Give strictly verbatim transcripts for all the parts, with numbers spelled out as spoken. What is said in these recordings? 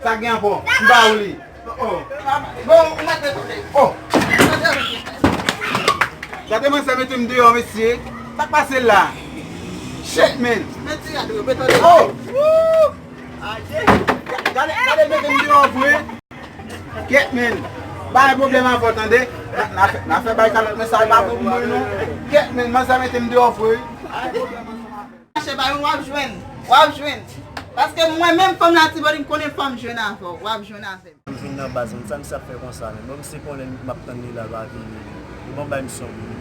Sa gen ankò? M ba ou li. Oh, oh. Bon, ou mèt retounen. Oh. Gade manzè mete m deyò, mesye. Sa k pase la? Shit, man. Mèt ti gade, mèt tande. Oh. Woo. Aje. Gade, gade mete m deyò vre. Kèt, man. Pa gen pwoblèm avè w, tande. N a, n a fè, n a fè bay kalòt, men sa pa bon pou mwen, non. Kèt, man, manzè mete m deyò vre. Mache bay mwen, w ap jwenn. W ap jwenn. Paske mwen menm, fanm la, Tibòdi, m konnen fò m jwenn avè w. W ap jwenn avè m. M vin nan baz, men sa misye ap fè konsa, men. Bon, misye konnen m ap tann li la, l pa vini. Bon, bay misye yon kou.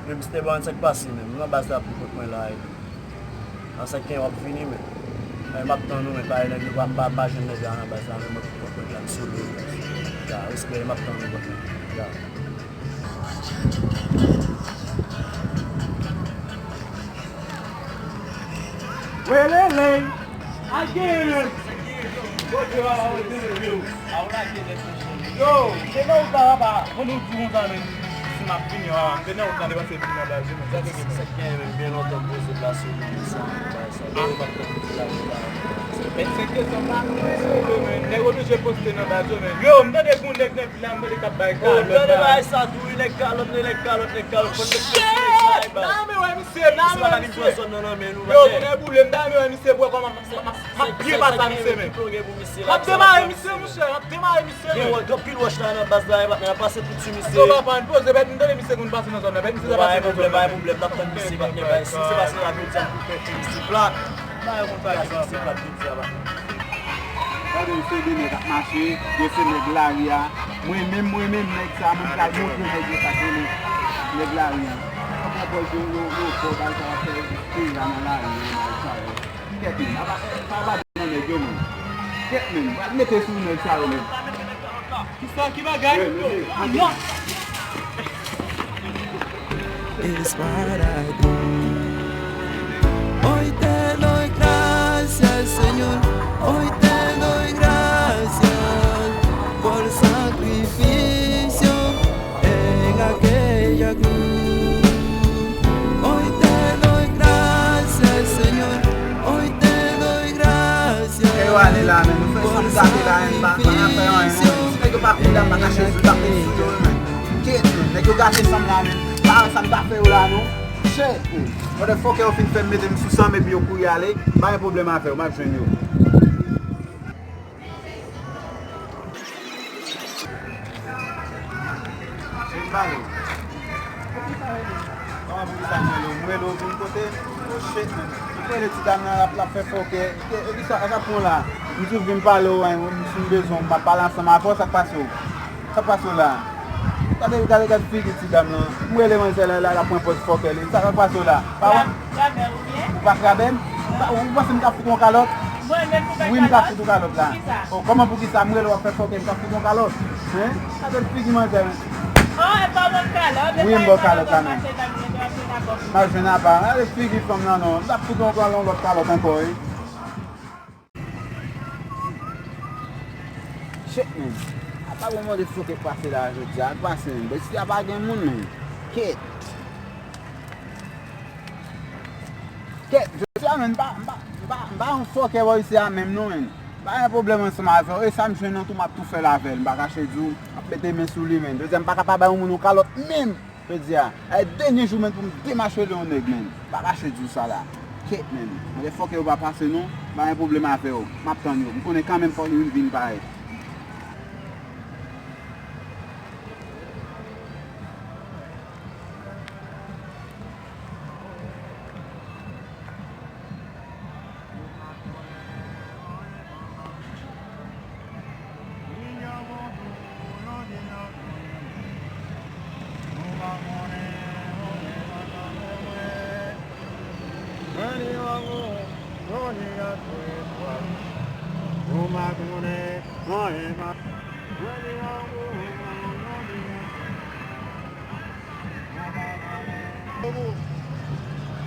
Men misye te ban sa k pase, men. M nan baz la pou kont mwen la, e. Nan sa k gen, w ap vini, men. Men, m ap tann ou, men. Pa, nèg, pa, pa, pa jwenn nèg la nan baz la, men. Mwen pou kont mwen la, m sou li. Ya, respè, m ap tann ou, bòs. Ya. Welele! Again! Yo, se nan wout la, papa. Mwen nou di konsa, men, si m ap vini, papa. M te nan wout la, depi se vini nan baz, men sa te gen. Sa gen, men, byen lontan m poze plas yo, men sa, men sa. Yo, m ap tann pou ti la, men. Vennsenk desanm la, men, nèg oblije poste nan baz yo, men. Yo, m tande pou nèg nan La m tande k ap bay kalòt. Oh, tande bagay sa tou, wi, nèg kalòt, nèg kalòt, nèg kalòt. Fò n met presyon sou nèg sa, e baz. N a renmen wè misye, n a renmen wè misye. Yo, kounye boule, m ta renmen wè misye pou wè kòman m ap, m ap, m ap byen pase a misye, men. M ap demare misye, monchè, m ap demare misye, men. Gen anpil wòch la nan baz la, e patnè, n ap pase tout sou misye. Yo, papa, n poze, bèt, m tande misye konn pase nan zòn nan, bèt, misye sa pase nan zòn nan. Pa gen pwoblèm, pa gen pwoblèm, n ap tann misye, patnè, bay. Si misye pase la, jodi a, m pou fè misye plat. Bagay konn bagay sa, se plat tout sa la. Gade yo se de nèg ap mache, yo se nèg lari a. Mwen menm, mwen menm, nèg sa, mwen pral montre nèg yo sa k rele nèg lari a. Yo pran pòz yo, yo, yo fò, bagay sa ap fè peyi a nan lari, yo, bagay sa yo. Kèt, men, apa, apa, apa, nan nèg yo, men. Kèt, men, pral mete sou nèg sa yo, men. Kisa, ki bagay? Non. Es para ti. Hoy te doy gracias, Señor. Hoy te doy gracias por sacrificio en aquella cruz. Hoy te doy gracias, Señor. Hoy te doy gracias. Yo ale la, men. Nou fè san gate la, men. Pa, pa nan fè anyen, non, men. Si nèg yo pa koudam, pa kache sou, pa koudam sou yo, men. Kèt, men. Nèg yo gate san la, men. Pa wè sa m ta fè yo la, non. Shit, men. Motherfucker, yo fin fè m mete m sou san, epi yo kouri ale. Pa gen pwoblèm avè yo, m ap jwenn yo. Vin pale. Kòman poukisa m rele w? M rele w vin kote? Oh shit, man. M rele ti dam nan, l ap, l ap fè fòkè. E, e, kisa, sa k pran w la? M di w vin pale w, si m bezwen w, m ap pale ansanm avè w, sa k pase w? Sa k pase w la? Gade, gade, gade figi ti dam nan. M rele manzè la, la, l ap pran pòz fòkè li. Sa k pase w la? Pa wè? Ou pa krabe m? Ou pa, ou panse m t ap fout ou yon kalòt? Wi, m t ap fout ou kalòt la. Oh, kòman poukisa? M rele w ap fè fòkè, m t ap fout ou yon kalòt. Hein? Gade figi manzè, men. Wi, m ba w kalòt la, men. M ap jwenn apa. Gade figi fanm nan, non. M t ap fout ou yon kalòt, yon lòt kalòt ankò, wi. Shit, man. Apa gon mòde fòkè k pase la jodi a? K pase, man? Bèl isi a pa gen moun, man. Kèt. Kèt, jodi a, man, m pa, m pa, m pa, m pa yon fòkè bò isi a menm, non, man. Pa gen pwoblèm ansanm avè w. E sa m jwenn nan tou, m ap tou fè l avè l. M pa kache di w, m ap mete men sou li, man. Jodi a, m pa ka pa bay yon moun yon kalòt menm. Jodi a, e dènye jou, man, pou m demache li yon nèg, man. Pa kache di w sa la. Kèt, menm. Motherfucker yo pa pase non, pa gen pwoblèm avè yo. M ap tann yo. M konnen kanmenm fòk yo vin parèt.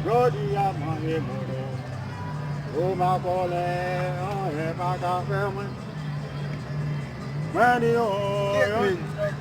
Jodi a mwen e mono. Ou ma kòlè, anyen pa ka fè mwen. Mwen di yo, yo.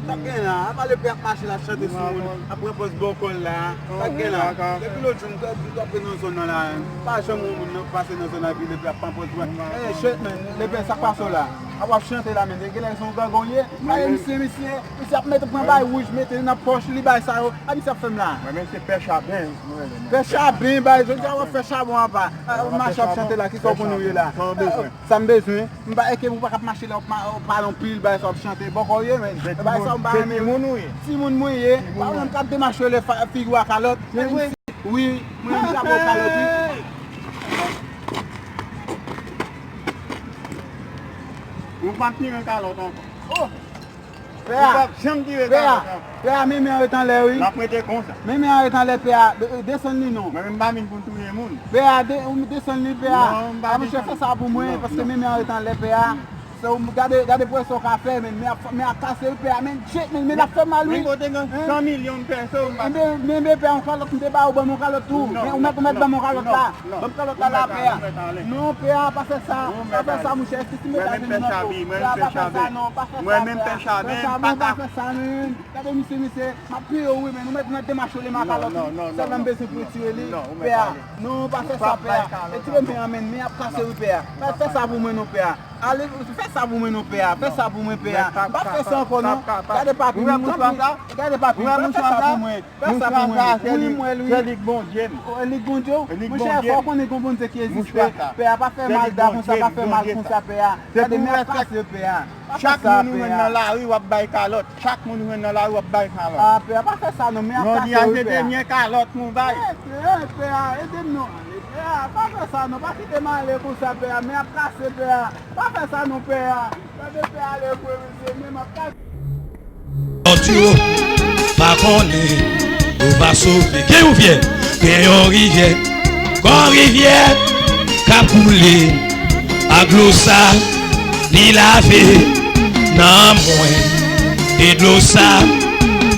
Sa k gen la, a pale pè ap mache la, chante sou moun, ap pran pòz bò kò l la. Sa k gen la. Depi lòt jou, m t ap nan zòn nan la, m pa janm wè moun nan pase nan zòn nan, epi lepè ap pran pòz mwen. Eh, shit, man, lepè, sa k pase w la? A w ap chante la, men, genlè se yon gangan w ye. Gade misye, misye, misye ap mete pran bay wouj, mete nan pòch li, bay sa yo. A misye ap fè m la. Mwen menm se pè chaben, mwen rele, mwen. Pè chaben, bay, jodi a w ap fè chabon apa. A, mache ap chante la, kisa w konn ou ye la? Sa w bezwen? Sa m bezwen? M pa, eke ou pa k ap mache la, w ap ma-, w ap pale anpil, bay sa w ap chante. Bòkò w ye, men. Bay sa w m pa renmen. Timoun ou ye? Timoun mwen ye. Pa w menm k ap demache le fa-, figi w a kalòt. Wi, mwen menm sa bon kalòt, wi. Ou p ap tire kalòt ankò. Oh! Pè a, ou p ap janm tire kalòt ankò. Pè a, men men an ret anlè, wi. L ap rete konsa. Men men an ret anlè, pè a. De-, desann li non. Mwen menm m pa vin pou m touye moun. Pè a, de-, ou desann li, pè a. Non, m pa desann. A, monchè, fè sa pou mwen, paske men men an ret anlè, pè a. Gade, gade pwesyon w ka fè, men, men ap, men ap kase l, pè a, men, shit, men, men ap fè mal, wi. Men kote gen san milyon pèsòn, m pa. Men, men, men, pè a, yon kalòt, m te ba ou, ban m yon kalòt tou. Men, ou mèt, ou mèt ban m yon kalòt la. Ban m kalòt la, la, pè a. Non, pè a, pa fè sa. Pa fè sa, monchè. Si, si, mwen menm pè chaben, mwen menm pè chaben. Pè a, pa fè sa, non, pa fè sa, pè a. Pè chaben, pa fè sa, men. Gade misye, misye, m ap peye w, wi, men. Ou mèt, ou mèt demache w, li ma kalòt, wi. Sèlman m bezwen pou retire li, pè a. Non, pa fè sa, pè a. Retire men an, men, men ap kase, wi, pè a. Pa fè sa pou mwen, non, pè a. Ale, fè sa pou mwen non, pè a. Fè sa pou mwen, pè a. Pa fè sa ankò non. Gade papi m, tanpri. Gade papi m, fè sa pou mwen. Fè sa pou mwen. Wi, m wè l, wi. Lik Bondye m. Lik Bondye w? Monchè, fò w konnen gon Bondye ki egziste. Pè a, pa fè mal da konsa, pa fè mal konsa, pè a. Gade, men ap pase, pè a. Chak moun ou jwenn nan lari, w ap bay kalòt. Chak moun ou jwenn nan lari, w ap bay kalòt. Ah, pè a, pa fè sa non, men ap kase, wi, pè a. Jodi a se dènye kalòt nou bay. Eh, pè a, ede m non. Pè a, pa fè sa non, pa kite m ale konsa, pè a, men ap kase, pè a. Pa fè sa non, pè a. Gade pè a ale vre, mesye, men m ap kase. Bondye, pa konnen ou va sove. Gen yon rivyè, gen yon rivyè, gran rivyè k ap koule ak dlo sa, li lave nanm mwen. E dlo sa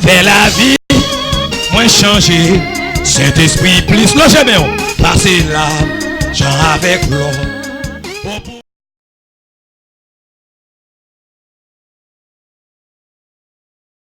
fè lavi mwen chanje. Sentespri plis lonje men w, pase lajan avèk lò.